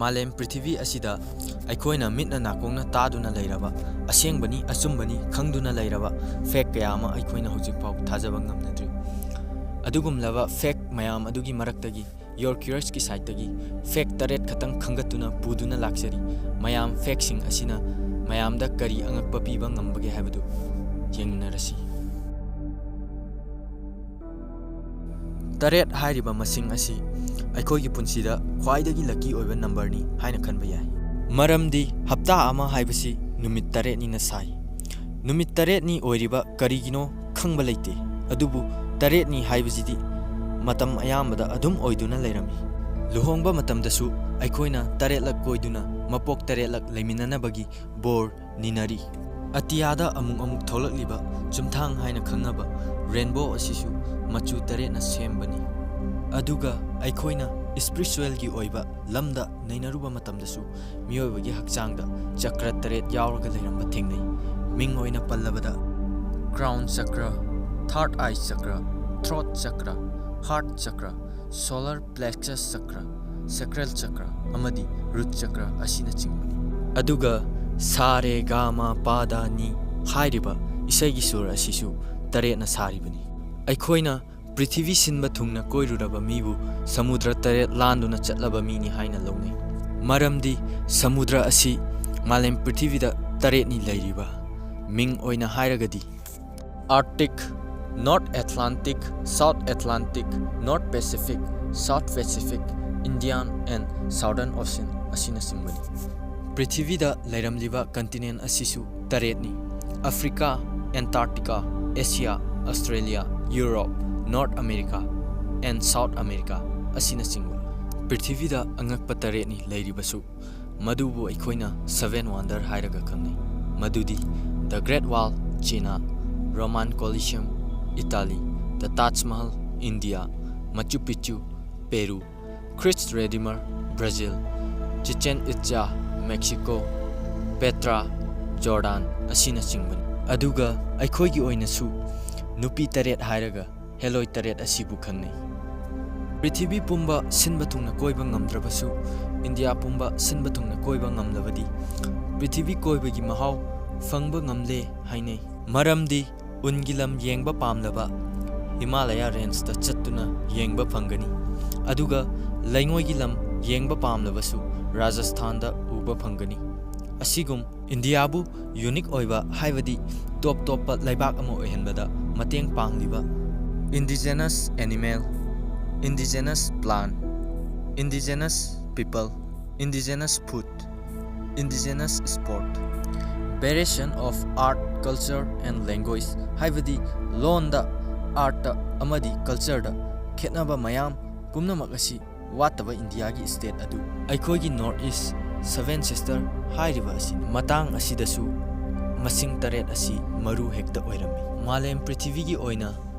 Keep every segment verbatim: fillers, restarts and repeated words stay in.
ꯃꯥꯂꯦꯝ ꯄ꯭ꯔꯤꯊꯤꯕꯤ ꯑꯁꯤꯗ ꯑꯩꯈꯣꯏꯅ ꯃꯤꯠꯅ ꯅꯥꯀꯣꯡꯅ ꯇꯥꯗꯨꯅ ꯂꯩꯔꯕ, ꯑꯁꯦꯡꯕꯅꯤ ꯑꯆꯨꯝꯕꯅꯤ ꯈꯪꯗꯨꯅ ꯂꯩꯔꯕ ꯐꯦꯛ ꯀꯌꯥ ꯑꯃ ꯑꯩꯈꯣꯏꯅ ꯍꯧꯖꯤꯛꯐꯥꯎ ꯊꯥꯖꯕ ꯉꯝꯅꯗ꯭ꯔꯤ꯫ ꯑꯗꯨꯒꯨꯝꯂꯕ ꯐꯦꯛ ꯃꯌꯥꯝ ꯑꯗꯨꯒꯤ ꯃꯔꯛꯇꯒꯤ ꯌꯣꯔ ꯀ꯭ꯌꯨꯔꯁꯀꯤ ꯁꯥꯏꯠꯇꯒꯤ ꯐꯦꯛ ꯇꯔꯦꯠ ꯈꯛꯇꯪ ꯈꯟꯒꯠꯇꯨꯅ ꯄꯨꯗꯨꯅ ꯂꯥꯛꯆꯔꯤ꯫ ꯃꯌꯥꯝ ꯐꯦꯛꯁꯤꯡ ꯑꯁꯤꯅ ꯃꯌꯥꯝꯗ ꯀꯔꯤ ꯑꯉꯛꯄ ꯄꯤꯕ ꯉꯝꯕꯒꯦ ꯍꯥꯏꯕꯗꯨ ꯌꯦꯡꯃꯤꯟꯅꯔꯁꯤ꯫ ꯇꯔꯦꯠ ꯍꯥꯏꯔꯤꯕ ꯃꯁꯤꯡ ꯑꯁꯤ ꯑꯩꯈꯣꯏꯒꯤ ꯄꯨꯟꯁꯤꯗ ꯈ꯭ꯋꯥꯏꯗꯒꯤ ꯂꯛꯀꯤ ꯑꯣꯏꯕ ꯅꯝꯕꯔꯅꯤ ꯍꯥꯏꯅ ꯈꯟꯕ ꯌꯥꯏ꯫ ꯃꯔꯝꯗꯤ ꯍꯞꯇꯥ ꯑꯃ ꯍꯥꯏꯕꯁꯤ ꯅꯨꯃꯤꯠ ꯇꯔꯦꯠꯅꯤꯅ ꯁꯥꯏ꯫ ꯅꯨꯃꯤꯠ ꯇꯔꯦꯠꯅꯤ ꯑꯣꯏꯔꯤꯕ ꯀꯔꯤꯒꯤꯅꯣ ꯈꯪꯕ ꯂꯩꯇꯦ, ꯑꯗꯨꯕꯨ ꯇꯔꯦꯠꯅꯤ ꯍꯥꯏꯕꯁꯤꯗꯤ ꯃꯇꯝ ꯑꯌꯥꯝꯕꯗ ꯑꯗꯨꯝ ꯑꯣꯏꯗꯨꯅ ꯂꯩꯔꯝꯃꯤ꯫ ꯂꯨꯍꯣꯡꯕ ꯃꯇꯝꯗꯁꯨ ꯑꯩꯈꯣꯏꯅ ꯇꯔꯦꯠꯂꯛ ꯀꯣꯏꯗꯨꯅ ꯃꯄꯣꯛ ꯇꯔꯦꯠꯂꯛ ꯂꯩꯃꯤꯟꯅꯅꯕꯒꯤ ꯕꯣꯔ ꯅꯤꯅꯔꯤ꯫ ꯑꯇꯤꯌꯥꯗ ꯑꯃꯨꯛ ꯑꯃꯨꯛ ꯊꯣꯛꯂꯛꯂꯤꯕ ꯆꯨꯝꯊꯥꯡ ꯍꯥꯏꯅ ꯈꯪꯅꯕ ꯔꯦꯟꯕꯣ ꯑꯁꯤꯁꯨ ꯃꯆꯨ ꯇꯔꯦꯠꯅ ꯁꯦꯝꯕꯅꯤ꯫ ꯑꯗꯨꯒ ꯑꯩꯈꯣꯏꯅ ꯏꯁꯄꯤꯔꯤꯆꯨꯋꯦꯜꯒꯤ ꯑꯣꯏꯕ ꯂꯝꯗ ꯅꯩꯅꯔꯨꯕ ꯃꯇꯝꯗꯁꯨ ꯃꯤꯑꯣꯏꯕꯒꯤ ꯍꯛꯆꯥꯡꯗ ꯆꯀ꯭ꯔ ꯇꯔꯦꯠ ꯌꯥꯎꯔꯒ ꯂꯩꯔꯝꯕ ꯊꯦꯡꯅꯩ꯫ ꯃꯤꯡ ꯑꯣꯏꯅ ꯄꯜꯂꯕꯗ, ꯀ꯭ꯔꯥꯎꯟ ꯆꯀ꯭ꯔ, ꯊꯥꯔꯠ ꯑꯥꯏ ꯆꯀ꯭ꯔ, ꯊ꯭ꯔꯣꯠ ꯆꯀ꯭ꯔ, ꯍꯥꯔꯠ ꯆꯀ꯭ꯔ, ꯁꯣꯂꯔ ꯄ꯭ꯂꯦꯛꯁꯁ ꯆꯀ꯭ꯔ, ꯁꯦꯀ꯭ꯔꯦꯜ ꯆꯀ꯭ꯔ ꯑꯃꯗꯤ ꯔꯨꯠ ꯆꯀ꯭ꯔ ꯑꯁꯤꯅꯆꯤꯡꯕꯅꯤ꯫ ꯑꯗꯨꯒ ꯁꯥ ꯔꯦ ꯒꯥ ꯃꯥ ꯄꯥ ꯗꯥ ꯅꯤ ꯍꯥꯏꯔꯤꯕ ꯏꯁꯩꯒꯤ ꯁꯨꯔ ꯑꯁꯤꯁꯨ ꯇꯔꯦꯠꯅ ꯁꯥꯔꯤꯕꯅꯤ꯫ ꯑꯩꯈꯣꯏꯅ ꯄ꯭ꯔꯤꯊꯤꯕꯤ ꯁꯤꯟꯕ ꯊꯨꯡꯅ ꯀꯣꯏꯔꯨꯔꯕ ꯃꯤꯕꯨ ꯁꯃꯨꯗ꯭ꯔ ꯇꯔꯦꯠ ꯂꯥꯟꯗꯨꯅ ꯆꯠꯂꯕ ꯃꯤꯅꯤ ꯍꯥꯏꯅ ꯂꯧꯅꯩ꯫ ꯃꯔꯝꯗꯤ ꯁꯃꯨꯗ꯭ꯔ ꯑꯁꯤ ꯃꯥꯂꯦꯝ ꯄ꯭ꯔꯤꯊꯤꯕꯤꯗ ꯇꯔꯦꯠꯅꯤ ꯂꯩꯔꯤꯕ꯫ ꯃꯤꯡ ꯑꯣꯏꯅ ꯍꯥꯏꯔꯒꯗꯤ, Arctic, North Atlantic, South Atlantic, North Pacific, South Pacific, Indian and Southern Ocean ꯑꯁꯤꯅꯆꯤꯡꯕꯅꯤ꯫ ꯄ꯭ꯔꯤꯊꯤꯕꯤꯗ ꯂꯩꯔꯝꯂꯤꯕ ꯀꯟꯇꯤꯅꯦꯟ ꯑꯁꯤꯁꯨ ꯇꯔꯦꯠꯅꯤ: Africa, Antarctica, Asia, Australia, Europe, North America and South America ꯑꯁꯤꯅꯆꯤꯡꯕ꯫ ꯄ꯭ꯔꯤꯊꯤꯕꯤꯗ ꯑꯉꯛꯄ ꯇꯔꯦꯠꯅꯤ ꯂꯩꯔꯤꯕꯁꯨ, ꯃꯗꯨꯕꯨ ꯑꯩꯈꯣꯏꯅ Seven Wonder ꯍꯥꯏꯔꯒ ꯈꯪꯅꯩ꯫ ꯃꯗꯨꯗꯤ The Great Wall, China, Roman Colosseum, Italy, The Taj Mahal, India, Machu Picchu, Peru, Christ Redeemer, Brazil, Chichen Itza, Mexico, Petra, Jordan ꯑꯁꯤꯅꯆꯤꯡꯕꯅꯤ꯫ ꯑꯗꯨꯒ ꯑꯩꯈꯣꯏꯒꯤ ꯑꯣꯏꯅꯁꯨ ꯅꯨꯄꯤ ꯇꯔꯦꯠ ꯍꯥꯏꯔꯒ ꯍꯦꯂꯣꯏ ꯇꯔꯦꯠ ꯑꯁꯤꯕꯨ ꯈꯪꯅꯩ꯫ ꯄ꯭ꯔꯤꯊꯤꯕꯤ ꯄꯨꯝꯕ ꯁꯤꯟꯕ ꯊꯨꯡꯅ ꯀꯣꯏꯕ ꯉꯝꯗ꯭ꯔꯕꯁꯨ, ꯏꯟꯗꯤꯌꯥ ꯄꯨꯝꯕ ꯁꯤꯟꯕ ꯊꯨꯡꯅ ꯀꯣꯏꯕ ꯉꯝꯂꯕꯗꯤ ꯄ꯭ꯔꯤꯊꯤꯕꯤ ꯀꯣꯏꯕꯒꯤ ꯃꯍꯥꯎ ꯐꯪꯕ ꯉꯝꯂꯦ ꯍꯥꯏꯅꯩ꯫ ꯃꯔꯝꯗꯤ ꯎꯟꯒꯤ ꯂꯝ ꯌꯦꯡꯕ ꯄꯥꯝꯂꯕ ꯍꯤꯃꯥꯂꯌꯥ ꯔꯦꯟꯖꯇ ꯆꯠꯇꯨꯅ ꯌꯦꯡꯕ ꯐꯪꯒꯅꯤ, ꯑꯗꯨꯒ ꯂꯩꯉꯣꯏꯒꯤ ꯂꯝ ꯌꯦꯡꯕ ꯄꯥꯝꯂꯕꯁꯨ ꯔꯥꯖꯁꯊꯥꯟꯗ ꯎꯕ ꯐꯪꯒꯅꯤ꯫ ꯑꯁꯤꯒꯨꯝ ꯏꯟꯗꯤꯌꯥꯕꯨ ꯌꯨꯅꯤꯛ ꯑꯣꯏꯕ, ꯍꯥꯏꯕꯗꯤ ꯇꯣꯞ ꯇꯣꯞꯄ ꯂꯩꯕꯥꯛ ꯑꯃ ꯑꯣꯏꯍꯟꯕꯗ ꯃꯇꯦꯡ ꯄꯥꯡꯂꯤꯕ indigenous animal, indigenous plant, indigenous people, indigenous food, indigenous sport, variation of art, culture and language, ꯍꯥꯏꯕꯗꯤ ꯂꯣꯟꯗ, ꯑꯥꯔꯠꯇ ꯑꯃꯗꯤ ꯀꯜꯆꯔꯗ ꯈꯦꯠꯅꯕ ꯃꯌꯥꯝ ꯄꯨꯝꯅꯃꯛ ꯑꯁꯤ ꯋꯥꯠꯇꯕ ꯏꯟꯗꯤꯌꯥꯒꯤ ꯁ꯭ꯇꯦꯠ ꯑꯗꯨ ꯑꯩꯈꯣꯏꯒꯤ ꯅꯣꯔꯠ ꯏꯁ ꯁꯚꯦꯟ ꯁꯤꯁꯇꯔ ꯍꯥꯏꯔꯤꯕ ꯑꯁꯤꯅꯤ꯫ ꯃꯇꯥꯡ ꯑꯁꯤꯗꯁꯨ ꯃꯁꯤꯡ ꯇꯔꯦꯠ ꯑꯁꯤ ꯃꯔꯨ ꯍꯦꯛꯇ ꯑꯣꯏꯔꯝꯃꯤ꯫ ꯃꯥꯂꯦꯝ ꯄ꯭ꯔꯤꯊꯤꯕꯤꯒꯤ ꯑꯣꯏꯅ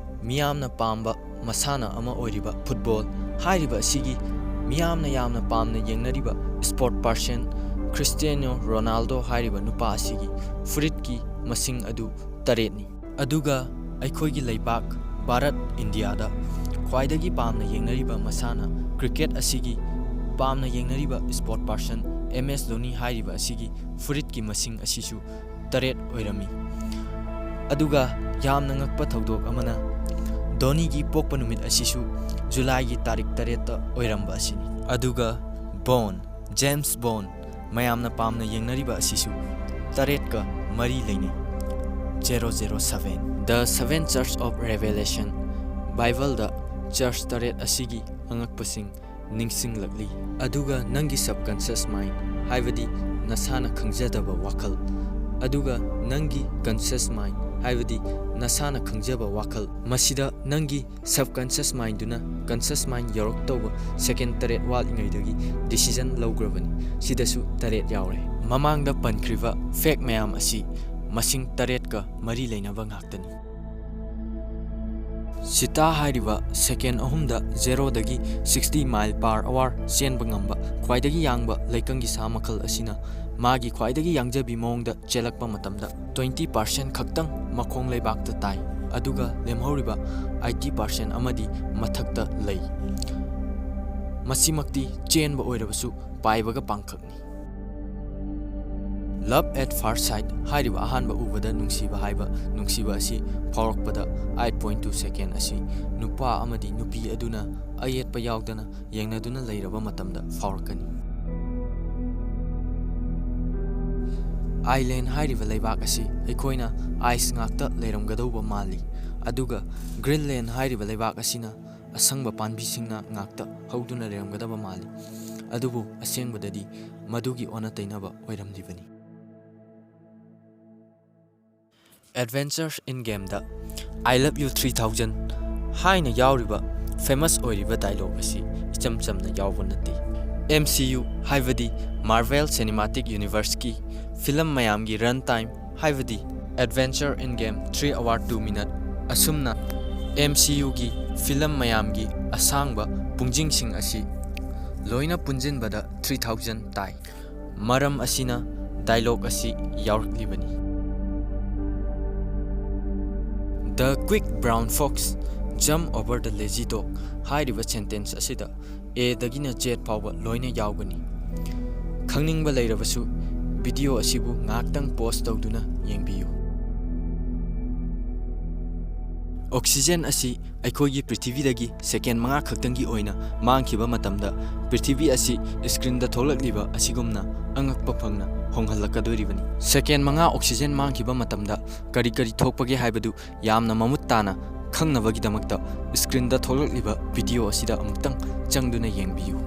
ꯃꯤꯌꯥꯝꯅ ꯄꯥꯝꯕ ꯃꯁꯥꯟꯅ ꯑꯃ ꯑꯣꯏꯔꯤꯕ ꯐꯨꯠꯕꯣꯜ ꯍꯥꯏꯔꯤꯕ ꯑꯁꯤꯒꯤ ꯃꯤꯌꯥꯝꯅ ꯌꯥꯝꯅ ꯄꯥꯝꯅ ꯌꯦꯡꯅꯔꯤꯕ ꯁ꯭ꯄꯣꯔꯠ ꯄꯥꯔꯁꯟ ꯈ꯭ꯔꯤꯁꯇꯤꯌꯥꯅꯣ ꯔꯣꯅꯥꯜꯗꯣ ꯍꯥꯏꯔꯤꯕ ꯅꯨꯄꯥ ꯑꯁꯤꯒꯤ ꯐꯨꯔꯤꯠꯀꯤ ꯃꯁꯤꯡ ꯑꯗꯨ ꯇꯔꯦꯠꯅꯤ꯫ ꯑꯗꯨꯒ ꯑꯩꯈꯣꯏꯒꯤ ꯂꯩꯕꯥꯛ ꯚꯥꯔꯠ, ꯏꯟꯗꯤꯌꯥꯗ ꯈ꯭ꯋꯥꯏꯗꯒꯤ ꯄꯥꯝꯅ ꯌꯦꯡꯅꯔꯤꯕ ꯃꯁꯥꯟꯅ ꯀ꯭ꯔꯤꯀꯦꯠ ꯑꯁꯤꯒꯤ ꯄꯥꯝꯅ ꯌꯦꯡꯅꯔꯤꯕ ꯁ꯭ꯄꯣꯔꯠ ꯄꯥꯔꯁꯟ ꯑꯦꯝ ꯑꯦꯁ ꯙꯣꯅꯤ ꯍꯥꯏꯔꯤꯕ ꯑꯁꯤꯒꯤ ꯐꯨꯔꯤꯠꯀꯤ ꯃꯁꯤꯡ ꯑꯁꯤꯁꯨ ꯇꯔꯦꯠ ꯑꯣꯏꯔꯝꯃꯤ꯫ ꯑꯗꯨꯒ ꯌꯥꯝꯅ ꯉꯛꯄ ꯊꯧꯗꯣꯛ ꯑꯃꯅ, ꯙꯣꯅꯤꯒꯤ ꯄꯣꯛꯄ ꯅꯨꯃꯤꯠ ꯑꯁꯤꯁꯨ ꯖꯨꯂꯥꯏꯒꯤ ꯇꯥꯔꯤꯛ ꯇꯔꯦꯠꯇ ꯑꯣꯏꯔꯝꯕ ꯑꯁꯤꯅꯤ꯫ ꯑꯗꯨꯒ ꯕꯣꯟ, ꯖꯦꯝꯁ ꯕꯣꯟ, ꯃꯌꯥꯝꯅ ꯄꯥꯝꯅ ꯌꯦꯡꯅꯔꯤꯕ ꯑꯁꯤꯁꯨ ꯇꯔꯦꯠꯀ ꯃꯔꯤ ꯂꯩꯅꯩ, zero zero seven. The Seven Church of Revelation, ꯕꯥꯏꯕꯜꯗ ꯆꯔꯆ ꯇꯔꯦꯠ ꯑꯁꯤꯒꯤ ꯑꯉꯛꯄꯁꯤꯡ ꯅꯤꯡꯁꯤꯡꯂꯛꯂꯤ꯫ ꯑꯗꯨꯒ ꯅꯪꯒꯤ subconscious mind, ꯍꯥꯏꯕꯗꯤ ꯅꯁꯥꯅ ꯈꯪꯖꯗꯕ ꯋꯥꯈꯜ, ꯑꯗꯨꯒ ꯅꯪꯒꯤ conscious mind, ꯍꯥꯏꯕꯗꯤ ꯅꯁꯥꯅ ꯈꯪꯖꯕ ꯋꯥꯈꯜ, ꯃꯁꯤꯗ ꯅꯪꯒꯤ subconscious mindꯗꯨꯅ conscious mind ꯌꯧꯔꯛꯇꯧꯕ ꯁꯦꯀꯦꯟ ꯇꯔꯦꯠ ꯋꯥꯠꯂꯤꯉꯩꯗꯒꯤ decision ꯂꯧꯈ꯭ꯔꯕꯅꯤ꯫ ꯁꯤꯗꯁꯨ ꯇꯔꯦꯠ ꯌꯥꯎꯔꯦ꯫ ꯃꯃꯥꯡꯗ ꯄꯟꯈ꯭ꯔꯤꯕ fact ꯃꯌꯥꯝ ꯑꯁꯤ ꯃꯁꯤꯡ ꯇꯔꯦꯠꯀ ꯃꯔꯤ ꯂꯩꯅꯕ ꯉꯥꯛꯇꯅꯤ꯫ ꯆꯤꯇꯥ ꯍꯥꯏꯔꯤꯕ ꯁꯦꯀꯦꯟ ꯑꯍꯨꯝꯗ ꯖꯦꯔꯣꯗꯒꯤ ꯁꯤꯛꯁꯇꯤ mile per hour ꯆꯦꯟꯕ ꯉꯝꯕ ꯈ꯭ꯋꯥꯏꯗꯒꯤ ꯌꯥꯡꯕ ꯂꯩꯀꯪꯒꯤ ꯁꯥ ꯃꯈꯜ ꯑꯁꯤꯅ ꯃꯥꯒꯤ ꯈ꯭ꯋꯥꯏꯗꯒꯤ ꯌꯥꯡꯖꯕꯤ ꯃꯑꯣꯡꯗ ꯆꯦꯜꯂꯛꯄ ꯃꯇꯝꯗ twenty percent ꯈꯛꯇꯪ ꯃꯈꯣꯡ ꯂꯩꯕꯥꯛꯇ ꯇꯥꯏ, ꯑꯗꯨꯒ ꯂꯦꯝꯍꯧꯔꯤꯕ eighty percent ꯑꯃꯗꯤ ꯃꯊꯛꯇ ꯂꯩ꯫ ꯃꯁꯤꯃꯛꯇꯤ ꯆꯦꯟꯕ ꯑꯣꯏꯔꯕꯁꯨ ꯄꯥꯏꯕꯒ ꯄꯥꯡꯈꯛꯅꯤ꯫ Love at first sight ꯍꯥꯏꯔꯤꯕ ꯑꯍꯥꯟꯕ ꯎꯕꯗ ꯅꯨꯡꯁꯤꯕ ꯍꯥꯏꯕ ꯅꯨꯡꯁꯤꯕ ꯑꯁꯤ ꯐꯥꯎꯔꯛꯄꯗ eight point two second ꯑꯁꯤ ꯅꯨꯄꯥ ꯑꯃꯗꯤ ꯅꯨꯄꯤ ꯑꯗꯨꯅ ꯑꯌꯦꯠꯄ ꯌꯥꯎꯗꯅ ꯌꯦꯡꯅꯗꯨꯅ ꯂꯩꯔꯕ ꯃꯇꯝꯗ ꯐꯥꯎꯔꯛꯀꯅꯤ꯫ Island ꯍꯥꯏꯔꯤꯕ ꯂꯩꯕꯥꯛ ꯑꯁꯤ ꯑꯩꯈꯣꯏꯅ ice ꯉꯥꯛꯇ ꯂꯩꯔꯝꯒꯗꯧꯕ ꯃꯥꯜꯂꯤ, ꯑꯗꯨꯒ Greenland ꯍꯥꯏꯔꯤꯕ ꯂꯩꯕꯥꯛ ꯑꯁꯤꯅ ꯑꯁꯪꯕ ꯄꯥꯝꯕꯤꯁꯤꯡꯅ ꯉꯥꯛꯇ ꯍꯧꯗꯨꯅ ꯂꯩꯔꯝꯒꯗꯕ ꯃꯥꯜꯂꯤ꯫ ꯑꯗꯨꯕꯨ ꯑꯁꯦꯡꯕꯗꯗꯤ ꯃꯗꯨꯒꯤ ꯑꯣꯟꯅ ꯇꯩꯅꯕ ꯑꯣꯏꯔꯝꯂꯤꯕꯅꯤ꯫ Adventures in Gameꯗ "I love you three thousand" ꯍꯥꯏꯅ ꯌꯥꯎꯔꯤꯕ famous ꯑꯣꯏꯔꯤꯕ dialogue ꯑꯁꯤ ꯏꯆꯝ ꯆꯝꯅ ꯌꯥꯎꯕ ꯅꯠꯇꯦ꯫ M C U ꯍꯥꯏꯕꯗꯤ Marvel Cinematic Universeꯀꯤ film ꯃꯌꯥꯝꯒꯤ run time ꯍꯥꯏꯕꯗꯤ Adventure in Game three hour two minute, ꯑꯁꯨꯝꯅ M C Uꯒꯤ film ꯃꯌꯥꯝꯒꯤ ꯑꯁꯥꯡꯕ ꯄꯨꯡꯖꯤꯡꯁꯤꯡ ꯑꯁꯤ ꯂꯣꯏꯅ ꯄꯨꯟꯁꯤꯟꯕꯗ three thousand ꯇꯥꯏ꯫ ꯃꯔꯝ ꯑꯁꯤꯅ dialogue ꯑꯁꯤ ꯌꯥꯎꯔꯛꯂꯤꯕꯅꯤ꯫ "The quick brown fox jump over the lazy dog" ꯍꯥꯏꯔꯤꯕ sentence ꯑꯁꯤꯗ A ꯗꯒꯤꯅ Z ꯐꯥꯎꯕ ꯂꯣꯏꯅ ꯌꯥꯎꯒꯅꯤ꯫ ꯈꯪꯅꯤꯡꯕ ꯂꯩꯔꯕꯁꯨ video ꯑꯁꯤꯕꯨ ꯉꯥꯏꯍꯥꯛꯇꯪ pause ꯇꯧꯗꯨꯅ ꯌꯦꯡꯕꯤꯌꯨ꯫ Oxygen ꯑꯁꯤ ꯑꯩꯈꯣꯏꯒꯤ ꯄ꯭ꯔꯤꯊꯤꯕꯤꯗꯒꯤ second ꯃꯉꯥ ꯈꯛꯇꯪꯒꯤ ꯑꯣꯏꯅ ꯃꯥꯡꯈꯤꯕ ꯃꯇꯝꯗ, ꯄ꯭ꯔꯤꯊꯤꯕꯤ ꯑꯁꯤ screenꯗ ꯊꯣꯛꯂꯛꯂꯤꯕ ꯑꯁꯤꯒꯨꯝꯅ ꯑꯉꯛꯄ ꯐꯪꯅ ꯍꯣꯡꯍꯜꯂꯛꯀꯗꯣꯔꯤꯕꯅꯤ꯫ Second ꯃꯉꯥ oxygen ꯃꯥꯡꯈꯤꯕ ꯃꯇꯝꯗ ꯀꯔꯤ ꯀꯔꯤ ꯊꯣꯛꯄꯒꯦ ꯍꯥꯏꯕꯗꯨ ꯌꯥꯝꯅ ꯃꯃꯨꯠ ꯇꯥꯅ ꯈꯪꯅꯕꯒꯤꯗꯃꯛꯇ screenꯗ ꯊꯣꯛꯂꯛꯂꯤꯕ video ꯑꯁꯤꯗ ꯑꯃꯨꯛꯇꯪ ꯆꯪꯗꯨꯅ ꯌꯦꯡꯕꯤꯌꯨ꯫